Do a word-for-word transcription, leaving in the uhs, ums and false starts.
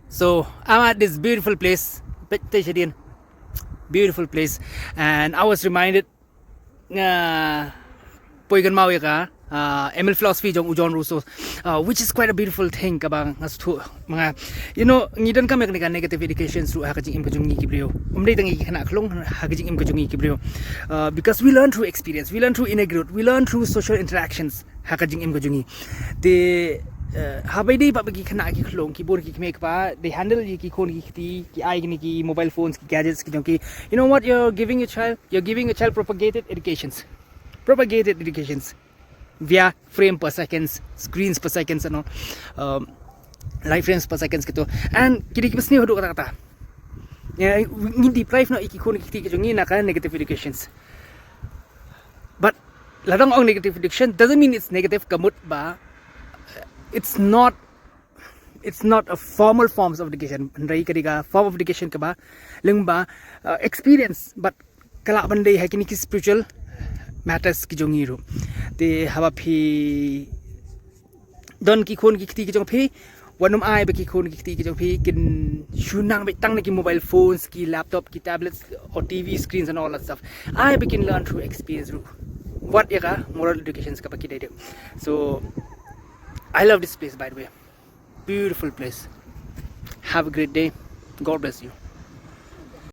So I'm at this beautiful place. Peit te shadien. Beautiful place. And I was reminded, uh, poi kan mau ya ka, uh, M L philosophy jong u John Russo, uh, which is quite a beautiful thing kaba nga sngewthuh ma nga. You know, ngi donkam ïa kane ka negative education ruh ha ka jingim ka jong ngi ki briew. Um dei tang ïa ki khynnah khlong, ha ka jingim ka jong ngi ki briew. Uh, because we learn through experience, we learn through anecdote, we learn through social interactions ha ka jingim ka jong ngi. Te, uh, haba ïadei bad ki khynnah ki khlong, ki bun ki kmie kpa, they handle ïa ki khun ki kti, ki ai kine ki mobile phones, ki gadgets ki jong ki. You know what you're giving your child? You're giving your child propagated educations. Propagated educations via frame per seconds, screens per seconds, you know, um, live frames per seconds kito. And ki dei kiba sniew haduh katta katta. Ngi deprive noh ïa ki khun ki kti ki jong ngi na ka negative educations. But lada nga ong negative education doesn't mean it's negative, ka mut ba, uh, it's not it's not a formal forms of education. Hynrei ka dei ka form of education kaba lyngba, uh, experience, but ka lah ban dei ha kine ki spiritual matters ki jong ngi ruh. Te haba phi don ki khun ki kti ki jong phi, wat nym ai ba ki khun ki kti ki jong phi kin shu nang beit tang na ki mobile phones, ki laptop, ki tablets, or T V screens and all that stuff. Ai ba kin learn through experience ruh. Wat ïa ka moral educations kaba ki dei dei. So I love this place, by the way. Beautiful place. Have a great day. God bless you.